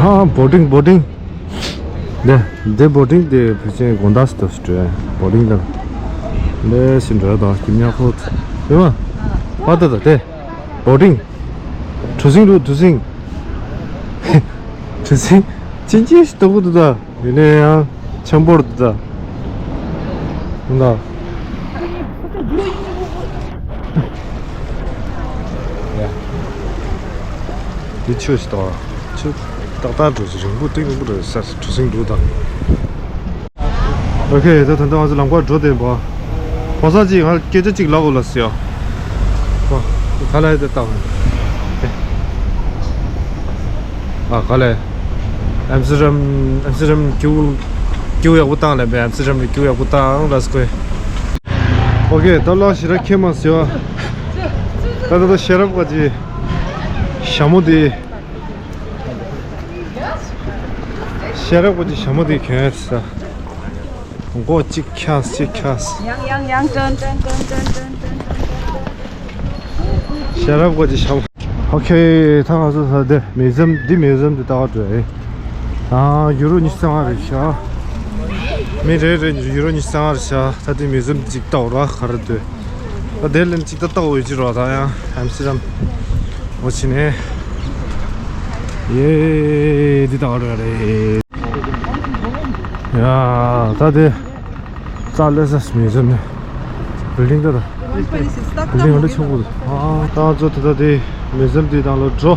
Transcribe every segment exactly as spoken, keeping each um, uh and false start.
ཨ་བོ་ཊིང་བོ་ཊིང་། འདི་འདི་བོ་ཊིང་དེ་ཕལ་ཆེར་དགོང་དག་སུ་འགྲོ་བོ་ཊིང་དང་། འདི་སུ་འགྲོ་དང་ཁྱིམ་ཉག་ཁོ། ཡོད་མ། པ་ད་ད་དེ། བོ་ཊིང་། གྲུ་གཟིངས་རུ་གྲུ་གཟིངས། གྲུ་གཟིངས། ཅིན་ཅིན་ཞིག་ཏོག་གུ་འདུག་ད། ཡིན་ནའི་ཡང་ཆེན་པོར་འདུག་ད། འདུག་ད། འདི་ཆུ་ཞིག་དང་། ཆུ་ཏག་ཏག་འགྲོ་ཞིག་རིང་པོ་སྟེང་རིང་པོ་འགྲོ་ས་གྲུ་གཟིངས་འདུག་ད། ཨོ་ཁེ། ད་ད་ལྟ་ང་ཚོ་ལམ་ཁར་འགྲོ་བསྡད་པ། ཕོ་གསར་གཅིག་ང་སྐད་ཆ་གཅིག་ལབ་དགོས་ལ་ཟེར་ཡ། ཨོ། ག་ལ་ཡ་དེ་བཏང་། ཨ་ག་ལ་ཡ། ཨེམ་སི་རམ་ཨེམ་སི་རམ་སྐྱིད་སྐྱིད་ཡག་པོ་བཏང་ལབ་པས། ཨེམ་སི་རམ་ལ་སྐྱིད་ཡག་པོ་བཏང་ལ་ཟེར་གོ། ཨོ་ཁེ། ད་ལོ་ཞེ་དྲག་ཁྱད་མ་ཟེར་བ། ད་ད་ད་ཤེས་རབ་ཀྱི་ཞྭ་མོ་དེ། ཤེས་རབ་ཀྱི་ཞྭ་མོ་དེ་གྱོན་ས། མགོ་གཅིག་འཁྱགས་གཅིག་འཁྱགས། ཡང་ཡང་ཡང་ཀྲན་ཀྲན་ཀྲན་ཀྲན་ཀྲན་ཀྲན། ཤེས་རབ་ཀྱི་ཞྭ་མོ། ཨོ་ཁེ། ད་ང་ཚོ་ད་དེ་མིའུ་ཛི་ཡམ་འདི་མིའུ་ཛི་ཡམ་འདི་ལྟ་བ་འགྲོ་ཡ། ཨ་ཡུ་རོ་ཉི་ཤུ་རྩ་ལྔ་རེད་ཤག་མི་རེ་རེ་ཡུ་རོ་ཉི་ཤུ་རྩ་ལྔ་རེད་ཤག་ད་དེ་མིའུ་ཛི་ཡམ་འདི་གཅིག་ལྟ་བ་ར་ག་རེ་འདུག་ད་དེ་ལན་གཅིག་ད་ལྟ་བ་ཡོད་ཅི་རོ། ད་ཡང་ཨེམ་སི་རམ་འོ་ཕྱི་ནས། ཡེ་འདི་ལྟ་བ་ར་རེད། ཡ། ད་དེ་རྩ་ལས་ས་མིའུ་ཛི་ཡམ་ནས་བིལ་ཌིང་ད་ད། བིལ་ཌིང་ཨ་འདྲ་ཆེན་པོ་འདུག་ཨ་ད་ང་ཚོ་ད་ད་དེ་མིའུ་ཛི་ཡམ་དེ་ནང་ལ་འགྲོ།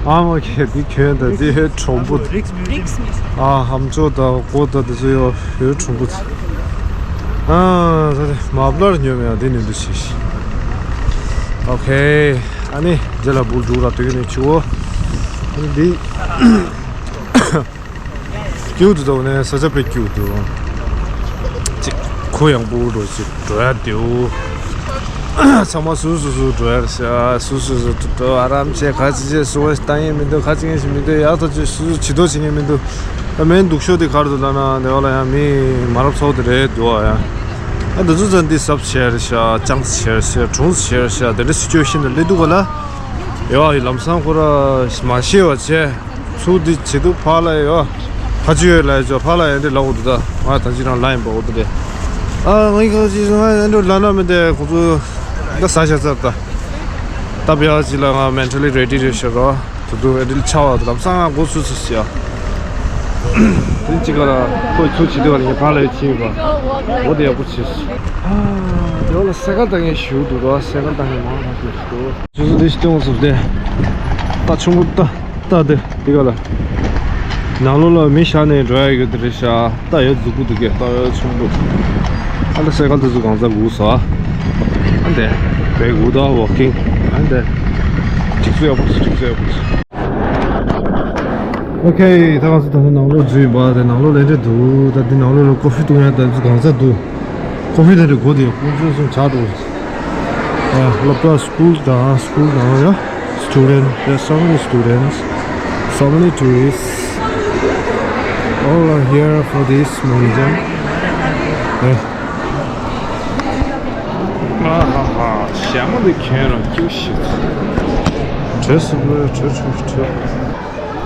ཨ་མ་ཁེ་དེ་གྱོན་ད་དེ་གྲུང་པོ་འདུག་ཨ་ཧམ་ཅོ་ད་གོ་ད་དེ་ཚོ་ཡོད་ཡོད་གྲུང་པོ་འདུག་ཨ་ད་དེ་མ་བླར་ཉོ་མེད་ཡ་དེ་ནི་འདུག་ཤེས་ཤེས། ཨོ་ཁེ། ཨ་ནི་རྗེས་ལ་འབུལ་འགྲོ་ར་དུས་ནས་ཆུ་བོ། ཨ་ནི་དེ། སྐྱིད་འདུག་ད་ནས་ས་ཆ་དཔེ་སྐྱིད་འདུག་ཅིག་གུ་ཡངས་པོ་འགྲོ་ཅིག་འགྲོ་ཡ་དེའུ། ཚང་མ་སུ་སུ་སུ་འགྲོ་ཡ་རེད་ཤག་སུ་སུ་སུ་འགྲོ་ཨ་རམ་བྱས་ག་ཅི་བྱས་སུ་བ་ཞིག་བཏང་ཡས་མི་འདུག་ག་ཅི་ངན་ཞིག་མི་འདུག་ཡག་ཐག་ཆོད་སུ་སུ་བྱི་དོ་བྱེད་མཁན་མི་འདུག་ད་མེན་སྡུག་ཤོས་དེ་ག་རེ་འདུག་ལབ་ན་དེ་བ་ལ་ཡང་མི་མ་རབས་ཚོ་དེ་རེད་འདུག་ཨ་ཡ། ཨ་འདི་ཚོ་ཚན་འདི་ཟབ་བྱས་རེད་ཤག་ཅང་བྱས་རེད་ཤག་གྲུང་བྱས་རེད་ཤག་དེ་འདྲ་སུ་སྐྱོ་ཤིན་ཏུ་སླེབས་འདུག་ག་ལ། ཡོ་ཡི་ལམ་སང་ཁོ་ར་མ་ཤེས་པ་བྱས། ཚུར་འདི་བྱེད་དུས་ཕར་ལ་ཡོད། ཕ་ཆུ་ཡོད་ལ་ཡོད་ཅོ་ཕར་ལ་ཡོད་འདི་ལ་འོ་འདུག་ད། ང་ད་ཅི་རང་ལ་ཡིན་པ་འོ་འདུག་དེ། ཨ་ང་ཡི་ག་ཅི་ང་ཡོད་འདུག་ལ་ན་མི་དེ་ཁོ་ཚོ་ད་ཟ་བྱ་ཚར་ད། ད་བྱ་ཅི་ལ་ང་མེན་ཊལ་ལི་རེ་ཌི་རེད་ཤག་རོ། དུ་དུ་འདི་ལ་ཆ་བ་དུ་ལམ་སང་ང་འགོ་ཚུགས་ཚུགས་ཤག་དེ་ཅི་ག་ལ་ཁོ་ཚུར་བྱེད་དུས་བ་ལ་ངས་ཕར་ལ་ཡོད་ཕྱིན་ཡོད་པ། འོ་དེ་ཡག་པོ་བྱས། ཨ་དེ་བ་ལ་སེ་ག་ད་ངས་ཞུ་འདུག་རོ་སེ་ག་ད་ངས་མང་མང་ཞུ་འདུག་ཅུ་ཚོད་དེ་ཞིག་སྟོན་སོང་སྟེ། ད་ཆུང་ངུ་ད་ད་དེ་དེ་ག་ལ། ནང་ལོགས་ལ་མི་བཞག་ནས་འགྲོ་ཡ་ཡོད་དེ་རེད་ཤག་ད་ཡོད་འཛུགས་པོ་འདུག་གས་ད་ཡོད་ཆུང་པོ། ཨ་ད་སེ་ག་དེ་ཚོ་གང་ཚ་འགུག་ས། ཨ་དེ་བས་འགུག་ད་ཝོག་ཀིང་། ཨ་དེ་གཅིག་སུ་ཡག་པོ་གཅིག་སུ་ཡག་པོ། ཨོ་ཁེ། ད་ང་ཚོ་ད་ནང་ལོགས་འཛུལ་བ་དེ་ནང་ལོགས་ལས་འབྲས་འདུག་ད་འདི་ནང་ལོགས་ལ་ཀོ་ཧྥི་བཏུང་ཡ་ད་འདི་གང་ཚ་འདུག་ཀོ་ཧྥི་ལས་འབྲས་དགོས་དེ་ཡོད་ཀུན་སྤྱོད་སོང་ཆགས་འདུག་ཨ་སློབ་གྲྭ་སྐུལ་དང་སྐུལ་དང་ཡ། Student, there's so many students, so many tourists. All are here for this museum. ཨ་ཧ་ཧ། ཞྭ་མོ་འདི་གྱོན་རང་སྐྱིད་ཤིག་བྲོས་སུ་བྲོས་བྲོས་བྲོས་བྲོས།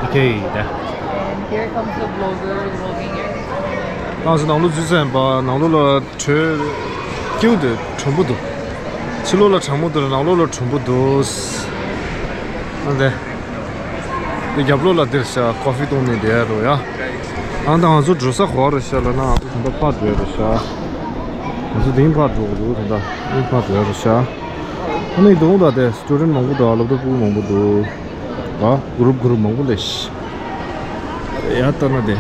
ཨོ་ཁེ་ད། And here comes the blogger vlogging everything. ང་ཚོ་ནང་ལོགས་འཛུལ་ཚར་ཡིན་པ། ནང་ལོགས་ལ་བྲོས་སྐྱིད་འདུག་གྲང་མོ་འདུག་ཕྱི་ལོགས་ལ་གྲང་མོ་འདུག་ནང་ལོགས་ལ་གྲང་མོ་འདུག་ཨ་འདི། འདི་རྒྱབ་ལོགས་ལ་འདིར་ཤག་ཀོ་ཧྥི་བཏུང་ནས་བསྡད་ཡ་རོ་ཡ། ཨ་ད་ང་ཚོ་འགྲོ་ས་ག་པར་རེད་ཤག་ལབ་ན་ང་ཚོ་ད་ལྟ་ཕར་འགྲོ་ཡ་རེད་ཤག་ང་ཚོ་འདི་ཕར་འགྲོ་དགོས་འདུག་ད་ལྟ་འདི་ཕར་འགྲོ་ཡ་རེད་ཤག་ཨ་ནི་འདུག་ད་དེ་སི་ཊུ་ཌེན་ཊི་མང་པོ་འདུག་སློབ་གྲྭ་ཕྲུ་གུ་མང་པོ་འདུག་ཨ་གུ་རུབ་གུ་རུབ་མང་པོ་སླེབས་ཤག་ཡ་ལྟ་ན་དེ།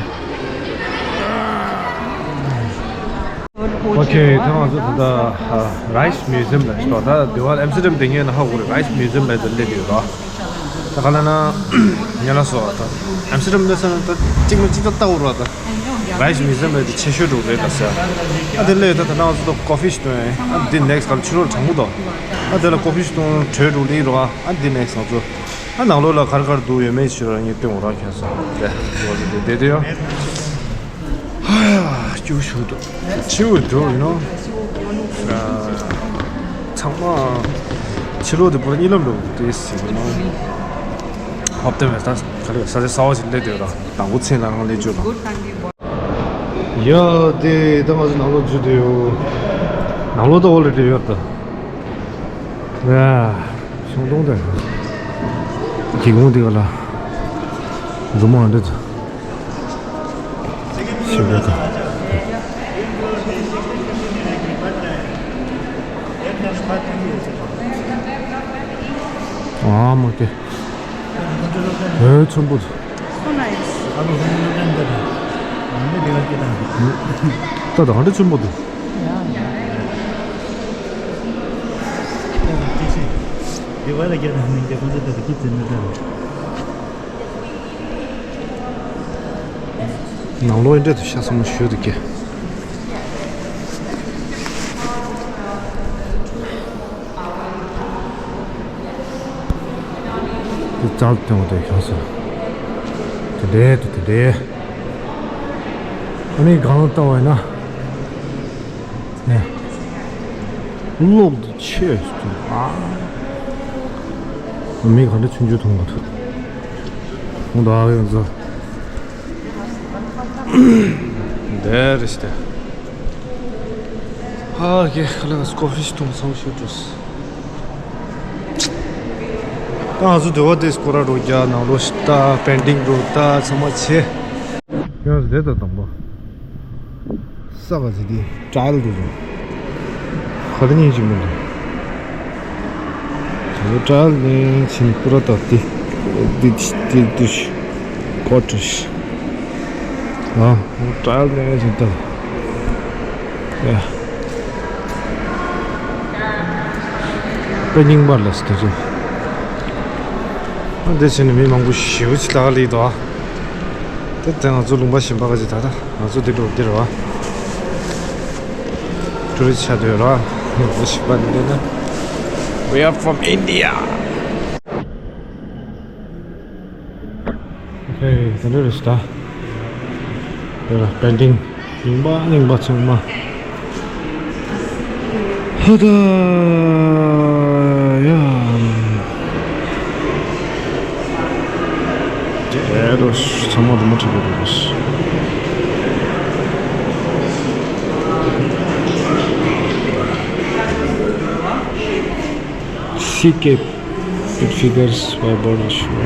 ཨོ་ཁེ། ད་ང་ཚོ་ད་ལྟ་རའིས་མིའུ་ཛི་ཡམ་ལ་ཞོག་ད་དེ་བ་ཨེམ་སི་ཊི་རམ་དེ་ངས་ན་ཧ་གོ་རེད། རའིས་མིའུ་ཛི་ཡམ་ལ་དེ་སླེབས་ཡོད་ར། ད་ག་ལ་ན་ཉེ་ལ་སོ་ད་ཨེམ་སི་ཊི་རམ་འདི་ས་ན་ད་གཅིག་མ་གཅིག་ད་ལྟ་བོ་ར་ད་རའིས་མིའུ་ཛི་ཡམ་ལ་དེ་ཆེ་ཤོས་འགྲོ་རེད་ད་ཟེར། ཨ་དེ་སླེབས་ད་ད་ང་ཚོ་ད་ཀོ་ཧྥི་ཞིག་བཏུང་ཡ། ཨ་དེ་ནེག་སི་ཊི་ག་ལ་ཕྱི་ལོགས་གྲང་མོ་འདུག་ཨ་དེ་ལ་ཀོ་ཧྥི་ཞིག་བཏུང་བྲོས་འགྲོ་ལེ་རོ། ཨ་དེ་ནེག་སི་ཊི་ང་ཚོ། ཨ་ནང་ལོགས་ལ་ག་རེ་ག་རེ་འདུག་ཡོད་མེད་ཕྱི་ར་ངས་སྟོན་འོ་རང་ཁྱེད་ཚོ་དེ་དེ་དེ་དེ་ཡོད། ཧ་ཡ་སྐྱུག་ཞུ་འདུག་ཆེ་བོ་འདུག་ཡིན་ནོ། ཚང་མ་ཕྱི་ལོགས་དེ་པུ་ར་གཉིད་ལམ་འགྲོ་དེ་ཟེར་གི་ནོ། ཧོབ་སྟེ་མེད་ད་ག་ལེ་ས་ཆ་གསར་པ་ཞིག་སླེབས་བསྡད་ཡོད་ར། དང་པོ་མཚན་ལ་རང་སླེབས་བཅུག་ར། ཡ་དེ་ད་ང་ཚོ་ནང་ལོགས་འཛུལ་བསྡད་ཡོད། ནང་ལོགས་ད་ཨོ་ལེ་རེད་ཡོད་ད། ཡ་ཤོང་སྡོང་དེ་སྒེའུ་ཁུང་དེ་ག་ལ་རི་མོ་འདི་ཚོ་ཞིག་རེད་ད། ཨ་མ་ཀེ། ཨེ་ཆེན་པོ་འདུག So nice. ད་ད་ག་འདྲ་ཆེན་པོ་འདུག་ནང་ལོགས་འདྲ་དུ་ཤ་ཚ་མོ་ཞུ་འདུག་གི། དེ་རྩལ་ཐོན་དེ་ཤོང་སོང་། དེ་འདྲའི་དེ་དེ་འདྲའི། ཨ་ནི་གང་ལྟ་བ་ཡིན་ན། ནས། གློག་འདི་ཆེ་སུ་ཨ། མི་ག་འདྲ་ཆུང་ཆུང་མཐོང་གི་འདུག་མཐོང་དག་ཡོད་ཚོ། འདི་རེད་ཤི་ཏེ། ཧ་གེ་ཁ་ལག་ཀོ་ཧྥི་ཞིག་འཐུང་སོང་ཞུ་འགྲོ། ད་ང་ཚོ་འདི་བ་དེ་སྐོར་ར་རོ་རྒྱ་ནང་ལོ་ཤི་ད་པེན་ཏིང་རོ་ད་ཚང་མ་ཆེ། ཡང་ཟེར་ད་དང་པོ། ས་ག་ཟེར་དེ་ཀྲའེལ་དུ་རུ། ཁ་ད་ཉིན་ཅིག་མི་འདུག་དེ་ཀྲའེལ་ནས་ཕྱིན་པུ་ར་ད་དེ་དེ་དེ་དེ་ཀོ་ཏྲིས། ཨ་ཀྲའེལ་ནས་ཕྱིན་ད། ཡ། པེ་ཉིང་པར་ལས་དེ་རེད། ཨ་འདི་ཕྱིན་ནས་མི་མང་པོ་ཞེ་པོ་ཅིག་ལྷག་ལས་འདུག་ཨ། དེ་དེ་ང་ཚོ་ལུང་པ་གཞན་པ་ག་ཅིག་ད་ལྟ་ང་ཚོ་འདི་འགྲོ་འདིར་བ། ཊུ་རི་སི་ཆགས་འདོད་ར། ལུང་པ་གཞན་པ་འདི་ན། We are from India. Okay, the nearest, uh, the pending. Ningba, ningba, tsungma. Hada, ya. Eros, sama dumu chibu dos. Seagate. It figures by body show.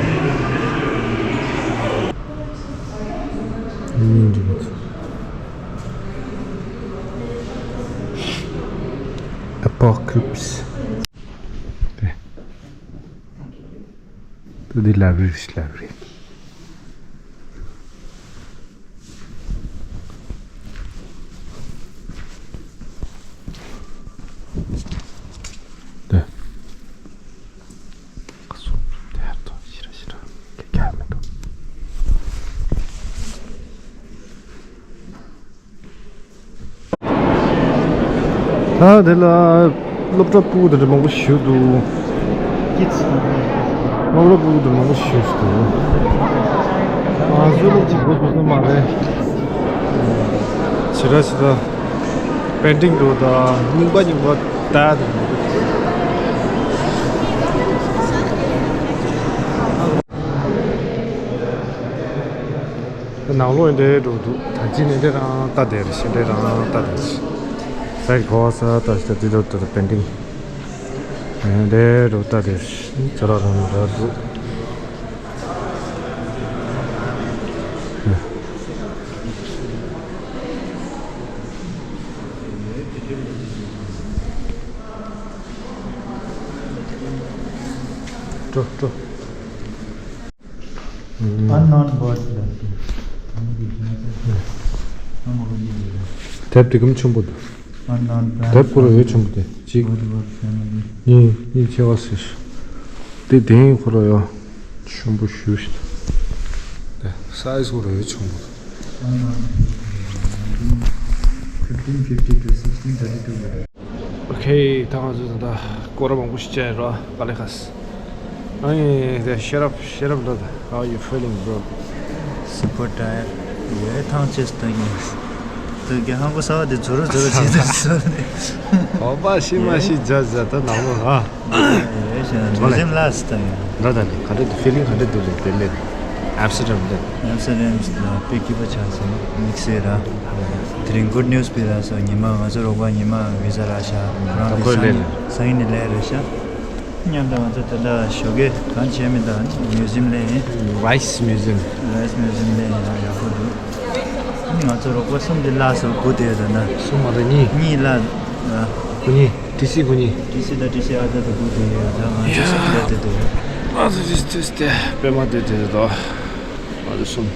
Apocalypse. To the library, library. ད་དེ་ལ་སློབ་གྲྭ་ཕྲུ་གུ་དེ་འདྲ་མང་པོ་ཞིག་འདུག་སློབ་གྲྭ་ཕྲུ་གུ་དེ་མང་པོ་ཞིག་འདུག་ང་ཚོའི་སློབ་ཕྲུག་དགོས་དགོས་ས་མ་རེད། ཇི་འདྲ་ཇི་འདྲ། པེན་ཏིང་འདུག་ད་རྙིང་པ་རྙིང་པ་ད་དེ་འདུག་ནང་ལོགས་འདྲ་འགྲོ་འདུག་ད་ཅི་ནས་འདྲ་རང་ལྟ་དེ་རེད་ཤི་འདྲ་རང་ལྟ་དེ་རེད། ས་ཡི་གོ་བ་ས་ལྟ་ཞིག་ད་དེ་འགྲོ་འདུག་པེན་ཏིང་འདྲ་འགྲོ་ལྟ་དེ་རེད། ཅ་ལག་རང་འདྲ་འདུག་འགྲོ་འགྲོ། Unknown bird ལ་དེབ་དེ་གམ་ཆེན་པོ་འདུག Unknown plant དེབ་ཁོ་ར་ཡོད་ཆེན་པོ་དེ་གཅིག Bird word family གཉིས། གཉིས་ཆེ་བ་ཟེར། དེ་དེང་ཁོ་ར་ཡོད་ཆེན་པོ་ཞུ་ཞིག་དེ་སའི་ཛི་ཁོ་ར་ཡོད་ཆེན་པོ། Unknown fifteen fifty to sixteen thirty two ཨོ་ཁེ། ད་ང་ཚོས་ད་ལྟ་སྐོར་ར་མང་པོ་ཞིག་བྱས་རོགས་ག་ལེ་ཁ་སི། ཨ་ནི་དེ་ཤེར་ཨབ་ཤེར་ཨབ་ལ། How you feeling, bro? Super tired. ཡོད་ཐང་ཆད་སྟོན་ཡིན། རྒྱ་ཧང་གོ་ས་བ་དེ་ཛོ་རོ་ཛོ་རོ་བྱེད་དུ་སོང་ནས། ཨོ་པ་ཤི་མ་ཤི་ཇ་ཇ་ད་ནང་ལོ་ཨ། ཡེ་ཤ་ན་ཛོ་ལེ། ཛིམ་ལ་སི་ད་ཡ། ད་ད་ནི་ག་འདྲ་འདུག་ཕི་ལིང་ག་འདྲ་འདུག་ལེ་དེ་ལེ། ཨམ་སི་ཊར་ཌམ་ལེ། ཨམ་སི་ཊར་ཌམ་ལ་དཔེ་སྐྱིད་པོ་ཆགས་སོང་དམིགས་བསལ་ར། དེ་རིང་གུད་ནིའུ་སི་སྤེལ་ར་སོང་ཉི་མ་ང་ཚོ་རོགས་པ་ཉི་མ་བི་ཟ་རག་ཤག་ཁོ་རང་ད་ཁོས་ལེ་ལེ། སང་ཉིན་ནས་ལས་རེད་ཤག་མཉམ་དུ་ང་ཚོ་ད་ལྟ་ཞོགས་ཀས་གང་བྱས་མིན་ད་མིའུ་ཟིམ་ལས་ཡིན། རའིས་མིའུ་ཟིམ། རའིས་མིའུ་ཟིམ་ལས་ཡིན་ཡག་པོ་འདུག་ང་ཚོ་རོགས་པ་གསུམ་དེ་བརླགས་སོང་སྒུག་བསྡད་ཡོད་ད་ན། གསུམ་མ་རེད་གཉིས། གཉིས་བརླགས། སྒུག་གཉིས། ཏི་སི་སྒུག་གཉིས། ཏི་སི་དང་ཏི་སི་ཨ་ད་དུ་སྒུག་བསྡད་ཡོད་ད་ང་ཚོ་གསུམ་བསྡད་དེ་འདུག་ང་ཚོ་ཏི་སི་ཏི་སི་དེ་པད་མ་སྡོད་དེ་འདུག་ང་ཚོ་གསུམ།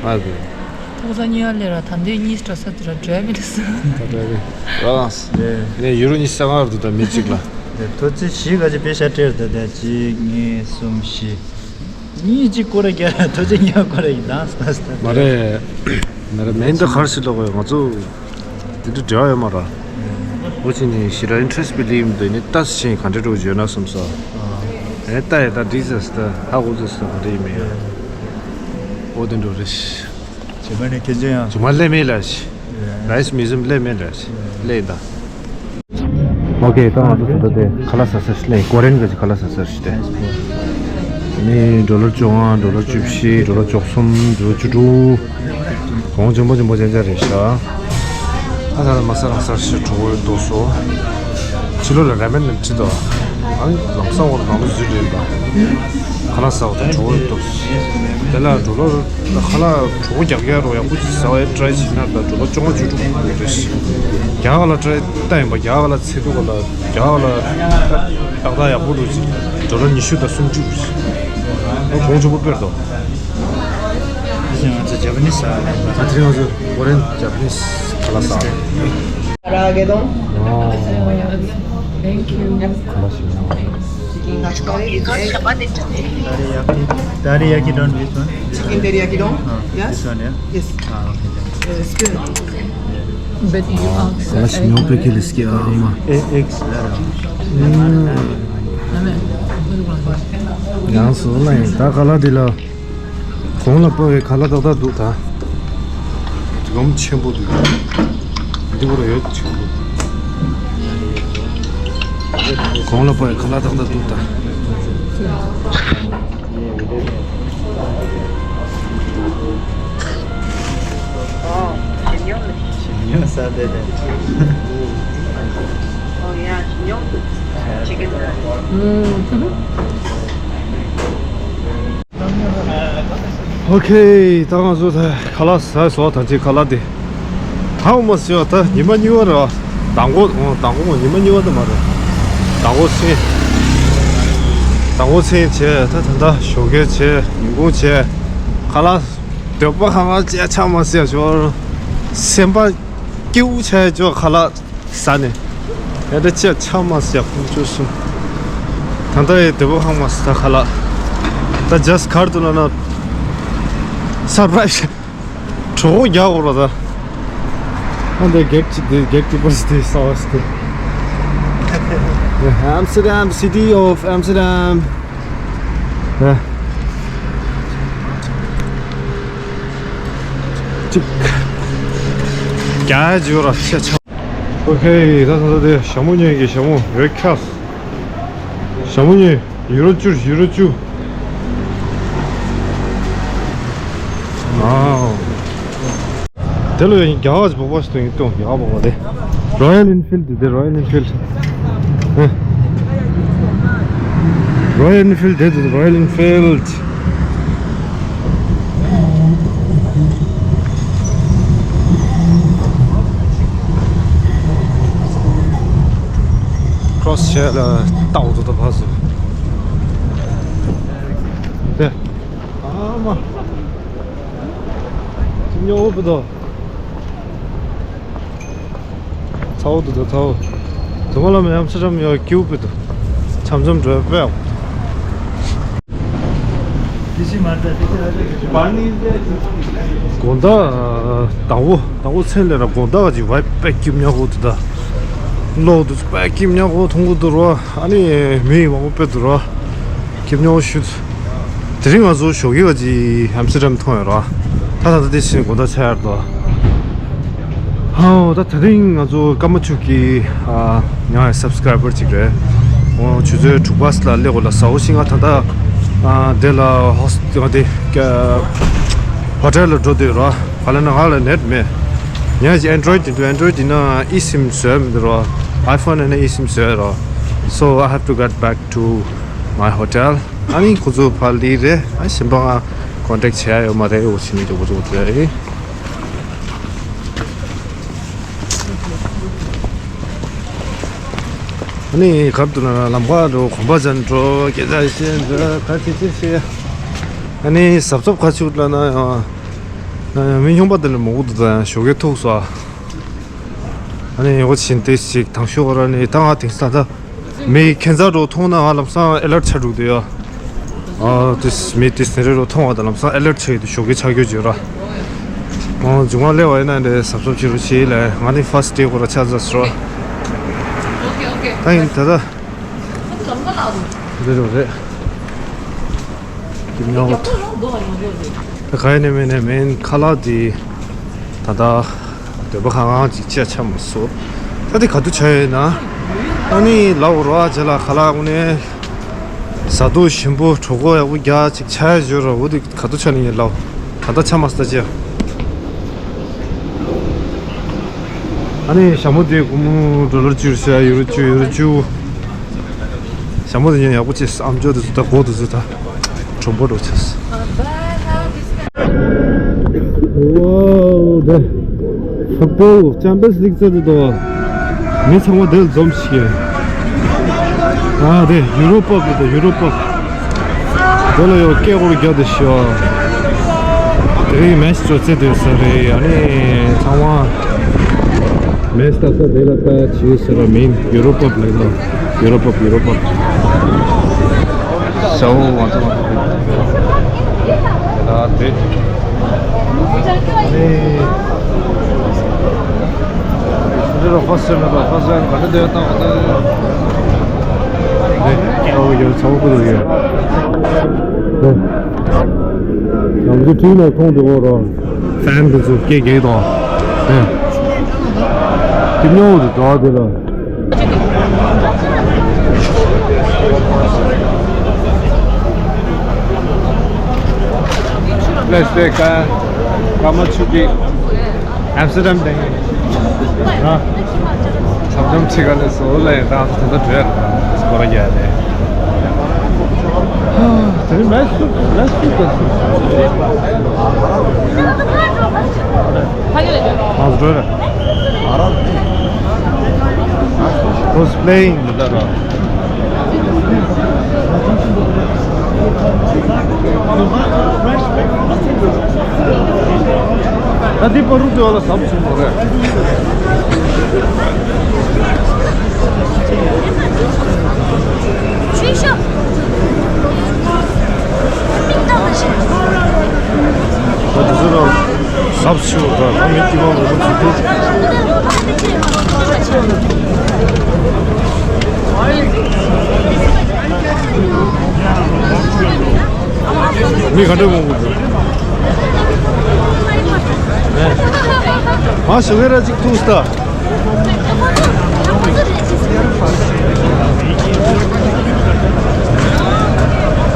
ཨ་དེ། ཐོག་ས་གཉིས་ཡ་ལས་ར་ད་འདོད་གཉིས་སྤྲོ་ས་དེ་ར་འདྲ་མི་རེད་ས། ད་འདྲ་རེད། རང་ངས་ཡུ་རོ་གཉིས་ས་ང་རུ་ད་མི་གཅིག་ལ། ཐོ་ཙི་བཞི་ག་ཅི་པེ་ཤ་སྤྲེར་ད་ད་གཅིག་གཉིས་གསུམ་བཞི། གཉིས་གཅིག་སྐོར་ར་རྒྱ་ཐོ་ཙི་གཉིས་སྐོར་ར་ཡིན་ད་ས་ས། མ་རེད། མ་རེད་མེན་ད་གར་སི་ལོག་གོ་ང་ཚོ། དེ་འདྲ་འབྲེལ་བ་ཡོད་མ་རེད། འོ་ཅི་ནི་ཞི་ར་ཨིན་ཊི་རེ་སི་པི་ལི་ཡིན་འདོད་ནི་ལྟ་ཞིང་ག་འདྲ་འགྲོ་བརྗོད་ན་བསམ་ས། ཨེ་ལྟ་ཡ་ད་འདི་ཟེར་ས་ད་ཧ་གོ་ཟེར་ས་ག་འདྲ་ཡིན་མིན་ཡ། འོ་དེ་འགྲོ་རེད། ཇི་མ་ནི་ཁྱེད་ཚོ་ཡང་། ཇི་མ་ལས་མེད་ལ་ཞི། རའིས་མིའུ་ཟིམ་ལས་མེད་ལ་ཞི། ལས་ད། ཨོ་ཁེ་ད་ང་ཚོ་ད་ལྟ་དེ་ཁ་ལག་ཟ་ས་ཞིག་ལས་ཀོ་རེན་གི་ཁ་ལག་ཟ་ས་ཞིག་དེ། ནི་ཌོ་ལར་བཅོ་ལྔ་ཌོ་ལར་བཅུ་བཞི་ཌོ་ལར་བཅུ་གསུམ་ཌོ་ལར་བཅུ་དྲུག་གོང་ཆེན་པོ་ཆེན་པོ་ཅན་ཅན་རེད་ཤག་ཨ་ད་ལ་མ་ས་རང་སར་ཞིག་གྲོགས་པོ་འདུག་སོ། ཕྱི་ལོགས་ལ་ར་མེན་ནམ་ཁྲིད་དོ། ཨ་ནི་ལམ་སང་འོག་ལ་ནང་ལ་འཛུལ་རེད་པ། ཁ་ལག་ཟ་བ་དང་གྲོགས་པོ་འདུག་དེ་ལ་འགྲོ་ལོ་ཁ་ལག་གྲོགས་པོ་རྒྱག་རྒྱག་རོགས་ཡག་པོ་ཅིག་ཟ་བའི་ཊ་རའེ་བྱེད་ན་ད་འགྲོ་ལོ་བཅོ་ལྔ་བཅུ་དྲུག་འདུག་རེད་ཤག་རྒྱ་གར་ལ་ཊ་རའེ་ལྟ་ཡིན་པ་རྒྱ་གར་ལ་ཚེ་སྡུག་ག་ལ་རྒྱ་གར་ལ་ཏག་ཏག་ཡག་པོ་འདུག་ཅིག་ཌོ་ལར་ཉི་ཤུ་དང་སུམ་ཅུ། ཨོ་གོང་ཆེན་པོ་དཔེར་དོ། ཨ་ཅེ་ང་ཚོ་ཇ་པ་ནིས་ས་རེད། ད་དེ་རིང་ང་ཚོ་ཀོ་རེན་ཇ་པ་ནིས་ཁ་ལག་ཟ་རེད། Thank you. ཁ་ལག་ཞིག་ཡང་། Teriyaki, teriyaki don, this one. Chicken teriyaki don? Ah, yes. This one, yeah? Yes. Ah, okay, thank you. But you ask. ཁ་ལག་ཞིག་ཉོ་པའི་ཁེ་ལས་ཀྱི་ཨ་མ། Eggs. ཡང་སོ་ལ་ཡིན་ད་ཁ་ལག་འདི་ལ། གོང་ལ་སྤོ་བའི་ཁ་ལག་ཏག་ཏག་འདུག་ད། འདི་གོམ་ཆེན་པོ་འདུག་འདི་བོ་ར་ཡོད་ཆེན་པོ། གོང་ལ་སྤོ་བའི་ཁ་ལག་ཏག་ཏག་འདུག་ད། ཉོ་ས་དེ་དེ། Oh yeah, chicken. ཨོ་ཁེ། ད་ང་ཚོ་ད་ཁ་ལག་ཟ་སོང་ད་ཅི་ཁ་ལག་དེ། ཧའོ་མ་སི་ཡོད་ད་ཉི་མ་གཉིས་པ་རེད་བ། མདང་དགོང་ཨོ་མདང་དགོང་ཉི་མ་གཉིས་པ་ད་མ་རེད། མདང་དགོང་མཚན། མདང་དགོང་མཚན་བྱས་ད་ད་ད་ཞོགས་ཀས་བྱས་ཉིན་གུང་བྱས། ཁ་ལག་འདོད་པ་ཁ་ལག་བཅས་ཆ་མ་སི་ཡ་ཞོར། སེམས་པ་སྐྱིད་པོ་ཆགས་ཡ་ཅོ་ཁ་ལག་ཟ་ནས། ཡ་ད་ཅི་ཆ་མ་ཟ་ཡ་ཁུངས་བཅོལ་སོང་། ད་ལྟ་ཡི་དེ་པོ་ཧང་མ་ཟ་ད་ཁ་ལག་ད་ཇ་སི་གར་དུ་ན་ན། སར་པ་རའི་ཛི། གྲོགས་པོ་རྒྱག་དགོས་ར་ད། ཨ་འདི་གེག་ཅིག་དེ་གེག་ཀི་པར་དེ་ས་བ་སི་དེ། Amsterdam, city of Amsterdam. ཅིག་རྒྱ་ཇོ་ར་ཆ་ཆ། ཨོ་ཁེ། ད་ད་ད་དེ་ཞྭ་མོ་ཉོས་ཀྱི་ཞྭ་མོ་རེད་ཁ། ཞྭ་མོ་ཉོས་ཡུ་རོ་བཅུ་ཡུ་རོ་བཅུ། ཨའོ། དེ་ལོ་ཡིན་རྒྱ་གར་གྱི་བོགས་པ་ཞིག་ཏུ་ཡིན་ཏུ་རྒྱ་གར་བོགས་པ་དེ། Royal Enfield དེ་Royal Enfield. Royal Enfield དེ་དེ་Royal Enfield. Cross བྱས་ལ་རྟགས་འོག་ཏུ་ད་ཕ་སོ། དེ། ཨ་མ། ཅི་ཉོ་བུ་དོ། ཚ་བོ་དུ་དོ་ཚ་བོ། དུ་མ་ལ་མེ་ཡམ་སི་རམ་ཡོ་ཀྱུ་བུ་དུ། ཆམ་ཆམ་འགྲོ་པའོ། དགོང་དག་དང་བོ་དང་བོ་ཚེ་ལས་ར་དགོང་དག་གི་བའི་པེ་ཀྱིབ་ཉག་གོ་དུ་ད། ལོག་དུ་པེ་ཀྱིབ་ཉག་གོ་མཐོང་གོ་དུ་རོ། ཨ་ནི་མི་མང་པོ་དཔེ་དུ་རོ། ཀྱིབ་ཉག་གོ་ཤུད། དེ་རིང་ང་ཚོ་ཞོགས་ཀྱི་བ་ཅི་ཨམ་སི་ཊར་ཌམ་མཐོང་ཡོད་ར། ད་ད་ལྟ་དེ་བཞིན་དགོང་དག་ཆགས་ཡར་དོ། ཧའོ། ད་དེ་རིང་ང་ཚོ་ཀརྨ་ཆོས་ཀྱི་ཨ་ཉག་སབ་སི་ཀ་རའི་བར་ཅིག་རེད། འོ་ཆུ་ཚོད་དྲུག་པ་ལ་སླེབས་དགོས་ལ་ཟ་འོ་ཞིག་ང་ད་ལྟ་ཨ་དེ་ལ་ཧོ་སི་ང་དེ་ཧོ་ཊེལ་ལ་འགྲོ་འདོད་ར། ག་ལ་ན་ང་ལ་ནེཊ་མེད། ཉག་གི་ཨན་ཌོ་རོ་ཡིཌ་འདུག་ཨན་ཌོ་རོ་ཡིཌ་ཡིན་ན་ཨི་སིམ་བཟོས་མི་འདུག་ར། ཨའི་ཕོན་ཡིན་ན་ཨི་སིམ་བཟོས་ར། So I have to get back to my hotel. ཨ་ནི་ཁོ་ཚོ་ཕར་ལི་རེད། ཨ་གཞན་པ་ང་ཀོན་ཊེག་བྱས་ཡོད་མ་རེད། འོ་ཕྱི་ནས་འགྲོ་གོ་འགྲོ་གོ་རེད། ཨ་ནི་གར་དུ་ན་ལམ་ཁ་འགྲོ་གོམ་པ་ཅན་འགྲོ་སྐད་ཆ་བཤད་འགྲོ་ཁ་ཆེ་ཆེ་བཤད། ཨ་ནི་གཟབ་གཟབ་ཁ་ཆུ་ལ་ན་ཡང་མི་ཉུང་པ་དེ་ལ་མོ་གུ་དུ་ད་ཡང་ཞོགས་ཀས་ཐུག་སོ། ཨ་ནི་འོ་བྱིན་ཏེ་ཞིག་དང་ཤོག་ར་ནི་ད་ང་དེང་སང་ད། མི་ཁྱད་མཚར་རོ་མཐོང་ན་ང་ལམ་སང་ཨེ་ལར་ཊི་ཆགས་འགྲོ་གི་འདུག་ཡ། ཨ་ཏིས་མི་ཏིས་ནེ་རེ་རོ་མཐོང་བ་དང་ལམ་སང་ཨེ་ལར་ཊི་ཆགས་ཡོད་དུ་ཞོགས་ཀས་ཆགས་རྒྱུ་བརྗོད་ར། ཨོ་མཇུག་མ་སླེབས་པ་ཡིན་ན་འདྲེ་གཟབ་གཟབ་བྱེད་རོགས་བྱེད་ལ་ང་ནི་ཕར་སི་ཊེ་ཁོ་ར་ཆགས་ཚར་སོ། ད་ཡིན་ད་ད། འདི་རུ་རེད། འདི་མྱོང་བ་ད་ག་ཡིན་ནས་མིན་ནས་མིན་ཁ་ལག་འདི་ད་ད། འདོད་པ་ཁ་ངང་ཅིག་ཅེས་ཆ་མ་སོ། ད་དེ་ག་དུ་ཆ་ཡོད་ན། ཨ་ནི་ལའོ་རོ་ཨ་ཇེ་ལ་ཁ་ལག་དངོས་གནས། ཟ་དུ་ཞིམ་པོ་གྲོགས་པོ་ཡག་པོ་རྒྱ་ཅིག་ཆ་ཡ་བརྗོད་ར་འོ་དེ་ག་དུ་ཆ་ནི་ཡིན་ལའོ། ད་ལྟ་ཆ་མ་སྟ་ཅེ། ཨ་ནི་ཞྭ་མོ་དེ་སྒོར་མོ་ཌོ་ལར་བཅུ་རེད་ཟེར་ཡ་ཡུ་རོ་བཅུ་ཡུ་རོ་བཅུ། ཞྭ་མོ་དེ་ཉན་ཡག་པོ་ཅེས་ཨམ་ཅོག་དེ་ཚོ་ད་གོ་དེ་ཚོ་ད་གྲོང་པོ་འགྲོ་ཅེས། ཝའོ་དེ་ཧྥུ་ཊི་བོལ་ཅམ་པིན་སི་ལིག་རྩེད་དུ་དོ། མི་ཚང་མ་དེར་འཛོམས་ཤིག་ཨ་དེ་ཡུ་རོ་པབ་དེ་ཡུ་རོ་པབ། དེ་ལ་ཡོད་སྐད་སྐོར་རྒྱག་དེ་ཤོ། དེ་རིང་མེ་ཆི་ཚོ་རྩེད་དུ་ས་རེད་ཨ་ནི་ཚང་མ། མེ་ཆི་ལྟ་ས་དེ་ལ་ལྟ་ཡ་བྱེད་ས་ར་མིན་ཡུ་རོ་པབ་ལ་ལ་ཡུ་རོ་པབ་ཡུ་རོ་པབ། ཞའོ་ང་ཚོ་ང་ཚོ་ད་དེ་ཨ་ནི་འདི་རུ་ཧྥ་སི་ཊི་ནང་ལ་ཧྥ་སི་ཊི་ག་འདྲ་དེ་བཏང་བ་དེ་ཨོ་ཡོད་ཚོགས་པ་དེ་ཡོད། ང་ཚོ་ཁྲིད་ནས་མཐོང་དུ་འོ་རོ། ཧྥན་དེ་ཚོ་སྐད་རྒྱག་དང་། ཨེ། དེ་སྨྱོ་བོ་དེ་འགྲོ་བ་དེ་ལ། Let's take a Kamachuki Amsterdam thing. ཨ། ཚབ་ཚབ་ཕྱི་ག་ལས་སོ་ལ་ཡང་ད་ད་ད་བྲོས་སྐོར་རྒྱག་ནས། དེ་རིང་མེ་སུ་མེ་སུ་ག་སུ། ཨ་བྲོས་ར། Who's playing? ད་འདི་པ་རུ་དེ་བ་ལ་ཟབ་སུ་མ་རེད། ད་དེ་ཚོ་ལ་ཟབ་སུ་ད་ད་མི་དེ་བ་རུ་དེ་དེ། མི་ག་འདྲ་མང་པོ་འདུག་ཨ་ཞོགས་ཀས་ར་གཅིག་ཐུག་སྟ།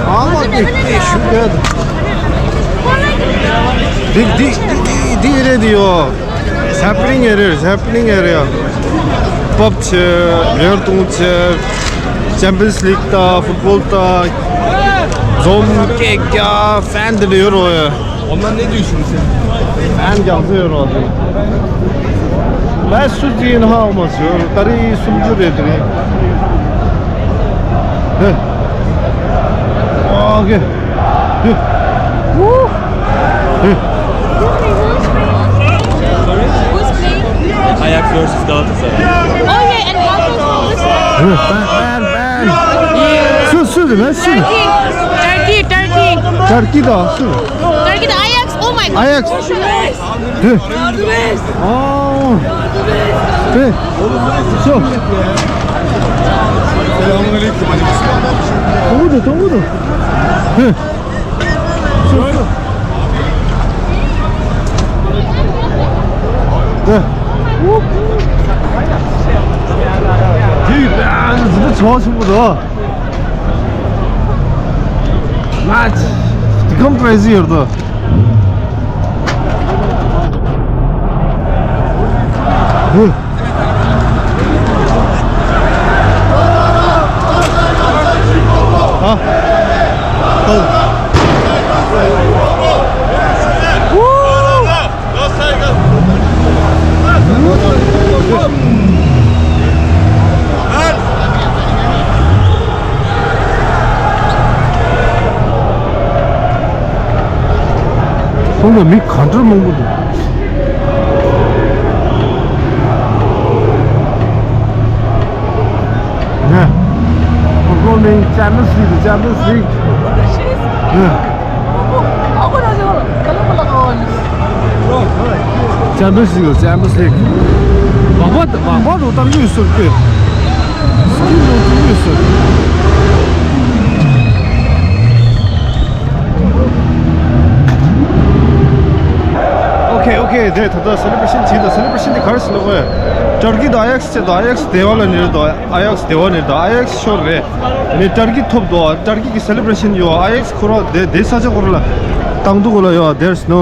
ཨ་མ་ཀེ་ཀེ་ཞུ་ག་འདི་འདི་འདི་འདི་རེད་འདི་ཡོ། Happening area, happening area. པབ་ཆེ། བེར་དུང་ཆེ། ཅམ་པིན་སི་ལིག་ད། ཧྥུ་ཊི་བོལ་ད། འཛོམས་སྐད་རྒྱག་ཧྥན་དེ་འདྲ་ཡོད་རོ། ཧྥན་རྒྱག་ཚོད་ཡོད་རོ། ལས་སུ་ཅི་ཡིན་ཧ་མ་ཟོས་ད་རེས་སུམ་ཅུ་རེད་དེ་རེད། ཧེ། ཨོ་ཁེ། ཧེ། ཧེ། Who's playing? Ajax versus Galatasaray. Oh yeah, and Galatasaray. ཧེ། ཧྥན་ཧྥན་ཧྥན། སུ་སུ་རེད་ན་སུ། Turkey, Turkey, Turkey. ཊར་ཀི་དང་སུ། Turkey དང་Ajax, oh my god. Ajax. ཧེ། ཨོ། ཧེ། སུ། སེ་ལམ་ཨ་ལེ་ཀུམ། ཐོང་གུ་དུ་ཐོང་གུ་དུ། ཧེ། སུ་སུ། Dude, man, this is so simple, though. What? Become crazy here, though. ཁོང་ལ་མི་ག་འདྲ་མང་པོ་འདུག་ནས། ཁོང་ནི་ཅེམ་པི་ཡན་སི་ལིག་ཅེམ་པི་ཡན་སི་ལིག་ནས། ཅེམ་པི་ཡན་སི་ལིག་ཅེམ་པི་ཡན་སི་ལིག་མག་པ་མག་པ་རུ་བཏང་གི་ཡོད་ཟེར་གི། སྐྱིད་ལོ་ཀུན་ཡོད་ཟེར། ཨོ་ཁེ་ཨོ་ཁེ། དེ་ད་ལྟ་སེ་ལེ་བྷ་རེ་ཤན་བྱས། ད་སེ་ལེ་བྷ་རེ་ཤན་དེ་ག་རེ་ཟེར་ན་གོ། ཏར་ཀི་དང་ཨ་ཡེག་སི་བྱས། ད་ཨ་ཡེག་སི་དེ་བ་ལ་ནི་རེད། ད་ཨ་ཡེག་སི་དེ་བ་ནི་རེད། ད་ཨ་ཡེག་སི་ཤོར་རེད། ནི་ཏར་ཀི་ཐོབ་འདུག་ཏར་ཀི་གི་སེ་ལེ་བྷ་རེ་ཤན་ཡོད། ཨ་ཡེག་སི་ཁོ་ར་དེ་དེ་ས་ཆ་ཁོ་ར་ལ་བཏང་འདུག་གོ་ལ་ཡོད། There's no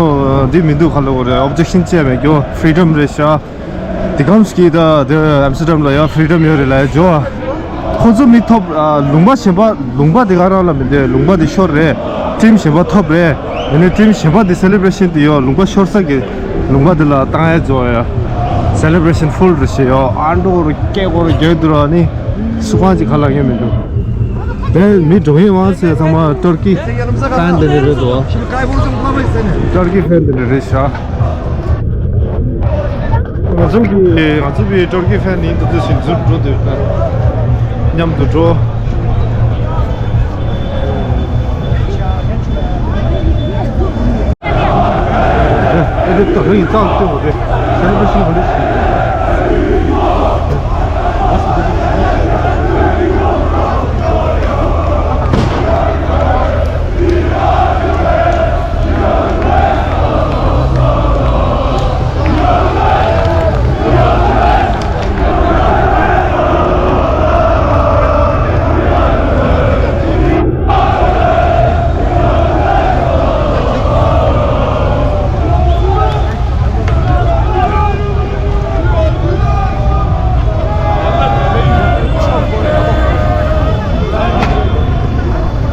འདི་མི་འདུག་ག་ལ་གོ་རེད། ཨོབ་ཇེག་ཤན་བྱས་མེད་གྱོ། ཕི་རི་ཌམ་རེད་ཤག་དེ་ཁམས་ཀྱི་ད་དེ་ཨམ་སི་ཊར་ཌམ་ལ་ཡ་ཕི་རི་ཌམ་ཡོད་རེད་ལ་ཇོ། ཁོ་ཚོ་མི་ཐོབ། ཨ། ལུང་པ་གཞན་པ། ལུང་པ་དེ་ག་རང་ལ་མི་འདོད། ལུང་པ་དེ་ཤོར་རེད། ཊིམ་གཞན་པ་ཐོབ་རེད། ཡིན་ནའི་ཊིམ་གཞན་པ་དེ་སེ་ལེ་བྷ་རེ་ཤན་དེ་ཡོད། ལུང་པ་ཤོར་ས་གི་ལུང་པ་དེ་ལ་བཏང་ཡ་ཇོ་ཡ། སེ་ལེ་བྷ་རེ་ཤན་ཕུལ་རེད་ཤེ་ཡོད། ཨ་འགྲོ་རུ་སྐད་གོ་རུ་རྒྱག་འདུག་ར་ནི་སུ་གང་ཅིག་ཁ་ལག་ཡོད་མི་འདུག་དེ་མི་འགྲོ་ཡིན་བ་ཟེར་ཚང་མ་ཏུར་ཀི་ཕན་དེ་འདྲ་རེད་དོ། ཏུར་ཀི་ཕན་དེ་འདྲ་རེད་ཤག་ང་ཚོ་གི་ང་ཚོ་བི་ཏུར་ཀི་ཕན་ཡིན་དུ་དུ་ཞིག་འཛུལ་འགྲོ་འདོད་ན་མཉམ་དུ་འགྲོ།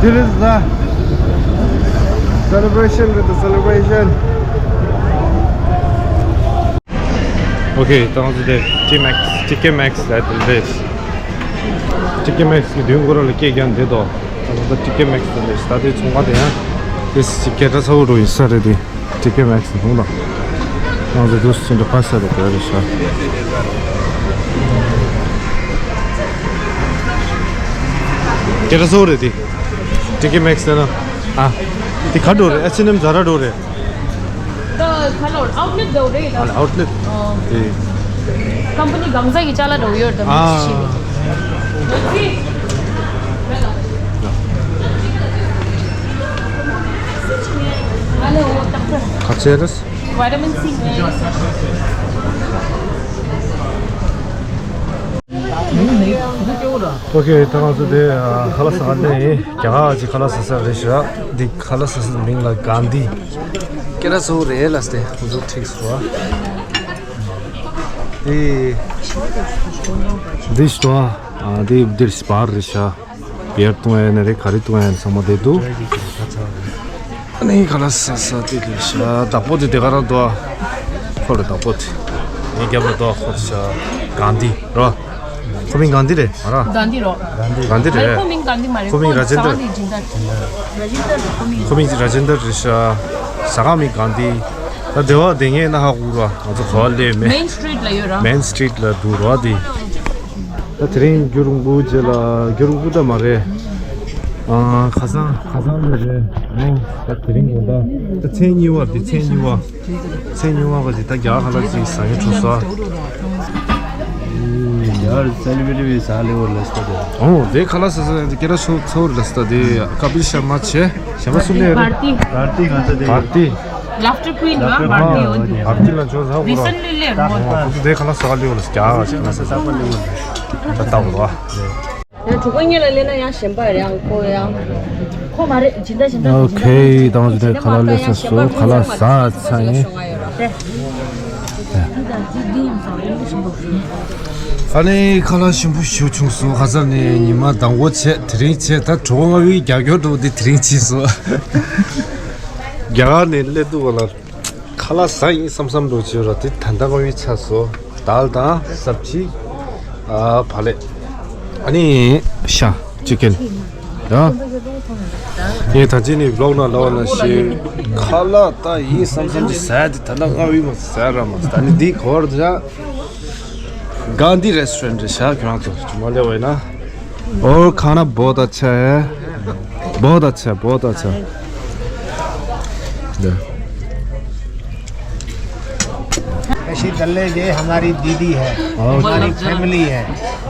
This is the celebration with the celebration. Okay, ད་ང་ཚོ་དེ་ཊི་མེག་སི། ཊི་ཀེ་མེག་སི་ལ་དེ་རེད། ཊི་ཀེ་མེག་སི་གི་མདུན་སྐོར་ལ་སྐད་རྒྱག་འདི་དོ། ད་ང་ཚོ་ཊི་ཀེ་མེག་སི་དེ་རེད། ད་དེ་ཚོང་པ་དེ་ཡང་དེ་སི་སྐད་གྲགས་ཚ་བོ་འགྲོ་ཡིན་ས་རེད་དེ། ཊི་ཀེ་མེག་སི་འདུག་ན། ང་ཚོ་དུས་ཚོད་འདྲ་པ་ས་རེད་དེ་རེད་ཤག་སྐད་གྲགས་ཚ་བོ་རེད་དེ། ཊི་ཀེ་མེག་སི་ན། ཨ། དེ་ག་འགྲོ་རེད། ཨེཆ་ཨེན་ཨེམ་ཛ་ར་འགྲོ་རེད། ད་ཁ་ལོར་ཨའུཊ་ལེཊ་འདྲ་བོ་རེད་ད། ཨ་ལ་ཨའུཊ་ལེཊ། ཨོ། དེ། ཀམ་པ་ནི་གང་ཟག་གི་ཅ་ལག་འདྲ་བོ་ཡོད་ད། ཨ། མི་ཤེས་གི། ག་ཚད་རེད། ཝི་ཊ་མིན་སི། ཨོ་ཁེ། ད་ང་ཚོ་དེ་ཨ་ཁ་ལག་ཟ་ག་སླེབས་ཡིན། རྒྱ་གར་གྱི་ཁ་ལག་ཟ་ས་རེད་ཤག་འདི་ཁ་ལག་ཟ་སའི་མིང་ལ་གྷན་དྷི། སྐད་གྲགས་ཚ་བོ་རེད་ལ་སྟེ་ཁོང་ཚོ་ཁྲིག་སོ། དེ་འདི་ཤོ་ཨ་འདི་འདིར་སྤར་རེད་ཤག་བི་ཡར་བཏུང་ཡ་ནི་རེད། ག་རེ་བཏུང་ཡ་ནི་ཚང་མ་བསྡད་འདུག་ཨ་ནི་ཁ་ལག་ཟ་ས་དེ་རེད་ཤག་བདག་པོ་དེ་དེ་ག་རང་འདུག་ཁོ་རེད་བདག་པོ་དེ། ངའི་རྒྱབ་ལ་འདུག་ཁོ་ཤག་གྷན་དྷི་རོ། ཁོ་མིང་གྷན་དྷི་རེད་མ་ར། གྷན་དྷི་རོ། གྷན་དྷི་རེད། ཁོ་མིང་གྷན་དྷི་མ་རེད། ཁོ་མིང་ཁོ་ར་ཇེན་དར། ཟ་ཁང་མིང་ར་ཇེན་དར། ཁོ་མིང་ར་ཇེན་དར་རེད་ཤག་ཟ་ཁང་མིང་གྷན་དྷི། ད་སྡེ་བ་སྡེ་ངེས་ན་ཧ་གོ་ར། ང་ཚོ་ག་བ་སླེབས་མེད། མེན་སི་ཊི་རིཊ་ལ་ཡོད་ར། མེན་སི་ཊི་རིཊ་ལ་འདུག་ར་དེ། ད་དེ་རིང་རྒྱུན་རིང་པོ་རྗེས་ལ། རྒྱུན་རིང་པོ་ད་མ་རེད། ཨ། ཁ་སང་ཁ་སང་ལ་རེད། ཨོ། ད་དེ་རིང་དགོང་དག་ད་མཚན་གཉིས་པ་དེ། མཚན་གཉིས་པ། མཚན་གཉིས་པ་ག་ཅིག་ད་རྒྱ་གར་ཁ་ལག་ཅིག་ཟ་མཁན་འཕྲོད་སོང་། ཡར་སེ་ལི་བྷི་རི་ཊི་བི་ཟ་ལེ་བོ་ལ་སྟ་དེ། ཨོ། དེ་ཁ་ལག་ཟ་ས་དེ་སྐད་གྲགས་ཚ་བོ་རེད་ལ་སྟ་དེ། ཀ་པིལ་ཤར་མ་བྱས། གཞན་པ་སུ་ལས་རེད། བྷར་ཏི། བྷར་ཏི། ང་ཚོ་དེ་བྷར་ཏི། Laughter Queen ལ་མར་ནི་ཡོད་འདུག་ཨ་ཀི་ལ་ཇོ་ཟ་ཧོ་ར། Recently ལས་རོ། ཁོ་ཚོ་དེ་ཁ་ལག་ཟ་ག་ལི་ཡོད་ལ་ཀྱ་ཁ་ལག་ཟ་ས་པ་ལི་ཡོད་ལ། ད་ལྟ་བ། ཡང་གྲོགས་པོ་གཉིས་ལ་ལས་ན་ཡང་གཞན་པ་རེད་ཡང་ཁོ་ཡང་། ཁོ་མ་རེད་སྦྱིན་བདག་གཞན་དག་ཨོ་ཁེ། ད་ང་ཚོ་དེ་ཁ་ལག་ལས་ས་སོ་ཁ་ལག་ཟ་ཚ་ཡིན། ཨ་ནི་ཁ་ལག་ཞིམ་པོ་ཞིག་བྱུང་སོང་། ཁ་སང་ནས་ཉི་མ་དང་པོ་བྱས་དེ་རིང་བྱས། ད་གྲོགས་པོ་ལྔ་བའི་རྒྱབ་སྐྱོར་འགྲོ་དེ་དེ་རིང་བྱས་སོང་། རྒྱ་གར་ནས་སླེབས་འདུག་བ་ལ། ཁ་ལག་ཟ་ཡིན་བསམ་བསམ་འགྲོ་བྱས་ར་དེ་ད་ལྟ་ལྔ་བའི་ཆགས་སོང་། དཱལ་དང་སབ་ཇི། ཨ་བག་ལེབ། ཨ་ནི་ཤ་ཅི་ཀན། ཡ། ངས་ད་ཅི་ནས་བི་ལོག་ནང་ལབ་པ་ནང་བཞིན་ཁ་ལག་ད་ཡིན་བསམ་བསམ་གྱི་ཟ་ཡ་དེ་ད་ལྟ་ལྔ་བའི་མ་ཟ་ར་མ་ཟ། ད་ནི་འདི་གོ་བར་ད། गांधी रेस्टोरेंट ཤ་ཁྱོད་རང་ཚོ་ཅི་མ་ལས་བས་ན། और खाना बहुत अच्छा है। बहुत अच्छा, बहुत अच्छा। तशी दल्ले ये हमारी दीदी है, हमारी फैमिली है,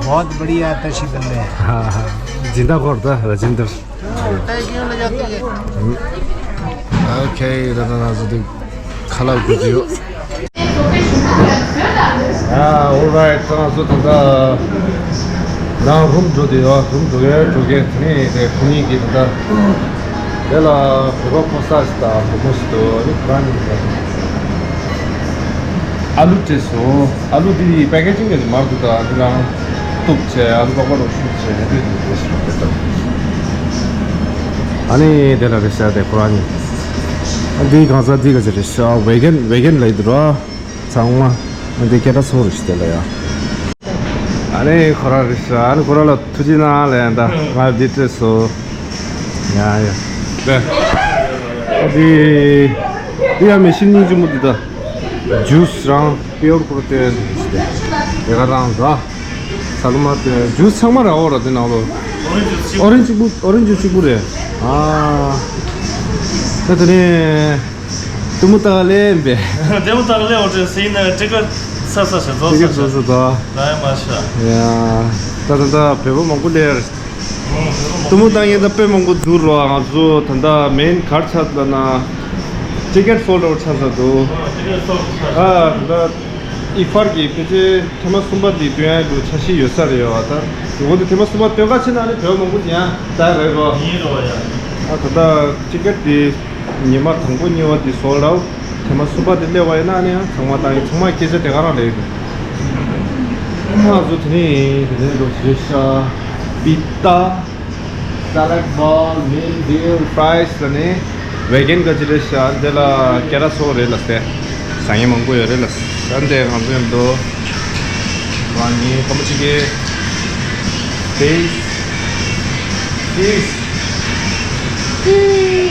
बहुत बढ़िया तशी दल्ले है। हाँ हाँ। जिंदा करता राजेंद्र। ओके, दादा नाजुदी खाला वीडियो। ཡ། ཨོ་རའིཊ། ད་ང་ཚོ་ད་ལྟ་ནང་རུམ་འགྲོ་དུས་ཡོད། རུམ་འགྲོ་གས་འགྲོ་གས་དེ་ནས་དེ་ཁོ་གཉིས་ཀྱིས་ད་ལྟ་དེ་ལ་བོད་པ་ཕོ་གསར་ཞིག་དང་བུ་མོ་ཞིག་འདུག་ཨ་ནི་ཁོ་རང་གཉིས་ཀྱིས་ཨ་ལུ་སྤྲད་སོང་། ཨ་ལུ་དེ་པེ་ཀེ་ཇིང་གི་མར་འདུག་ད་དེ་རང་གཏུབ་བྱས་ཨ་ལུ་པགས་པ་རོ་ཤུགས་བྱས་དེ་འདུག་ཞིག་རེད་ད། ཨ་ནི་དེ་ལ་རེད་ཤག་དེ་ཁོ་རང་གཉིས། ཨ་འདི་གང་ཟག་འདི་ག་ཚོད་རེད་ཤག་ཝེ་གན་ཝེ་གན་ལ་ཡི་འདུག་ར། ཚང་མ་འདི་སྐད་གྲགས་ཚོ་རེ་ཞིག་དེ་ལ་ཡ། ཨ་ནི་ཁོ་ར་རེ་ཞིག་ཨ་ནི་ཁོ་ར་ལ་ཐུགས་རྗེ་གནང་ལ་ཡ། ད་ང་འདི་སྤྲད་སོང་། ཡ་ཡ། དེ་འདི་འདི་ཡ་མེ་ཤིན་སྙིང་རྗེ་མོ་འདི་ད། ཇུས་རང་པིའོར་ཁོ་ར་སྟེར་དེ་ག་རང་ད། ས་ལུ་མ་སྟེར་ཇུས་ཚང་མ་ར་འོ་ར་དེ་ནང་ལོ། ཨོ་རེན་ཇི་གཅིག་པུ། ཨོ་རེན་ཇི་གཅིག་པུ་རེད། ཨ། ད་དེ་ནས། དེ་མོ་ལྟ་ལེ་ཨེམ་པས། དེ་མོ་ལྟ་ལེ་འོ་ཏེ་སེ་ཡིན་ན་ཏི་ཀེ་ཊི་ས་ས་ཞེ་ཟོ་ཏི་ཀེ་ཊི་ས་ས་ཞེ་ཟོ་ཏོ། ད་ཡ་མ་ཤ། ཡ། ད་ད་ད་བོད་པ་མང་པོ་ལེ། དེ་མོ་ལྟ་ངས་ད་དཔེ་མང་པོ་འཛུལ་རོ། ང་ཚོ་ད་ད་མེན་གར་ཆ་ལ་ན་ཏི་ཀེ་ཊི་སོལ་ཌ་ཨའུཊ་ཆགས་ས་འདུག་ཏི་ཀེ་ཊི་སོལ་ཌ་ཨའུཊ་ཆགས་ས། ཨ་ད་ད་ཨི་ཧྥར་གྱི་ཕལ་ཆེར་ཐེངས་མ་གསུམ་པ་འདི་སྟོན་ཡ་འདུག་འཆར་གཞི་ཡོད་ས་རེད་ཡོད་བ། ད་འོ་དེ་ཐེངས་མ་གསུམ་པ་སྟོན་ཁ་ཕྱིན་ན་ནི་བོད་མང་པོ་ཡང་ད་རེད་རོ། ཡིན་རོ་ཡ། ཨ་ད་ད་ཏི་ཀེ་ཊི་དེ། ཉི་མ་དང་པོ་གཉིས་པ་དེ་སོལ་ཌ་ཨའུཊ། ཐེངས་མ་གསུམ་པ་དེ་སླེབས་པ་ཡིན་ན་ནི་ཡང་ཚང་མ་བཏང་ཡིན། ཚང་མ་སྐད་ཆ་དེ་ག་རང་ལབ་ཡོད། ང་ཚོ་དེ་ནས་དེ་ནས་འགྲོ་བྱེད་ཤག་པི་ཏ། ས་ལད་བོལ། མིལ་ཌིལ། ཕ་རའི་སི་ལ་ནི་ཝེ་གན་ག་ཅི་རེད་ཤག་དེ་ལ་སྐད་གྲགས་ཚོགས་རེད་ལ་སྟེ། ཟ་མཁན་མང་པོ་ཡོད་རེད་ལ། ས་འདི་ང་ཚོ་ཡོད་འདུག་ང་ནི་ཀམ་པོ་ཅི་གི་ཏེ་ཏེ།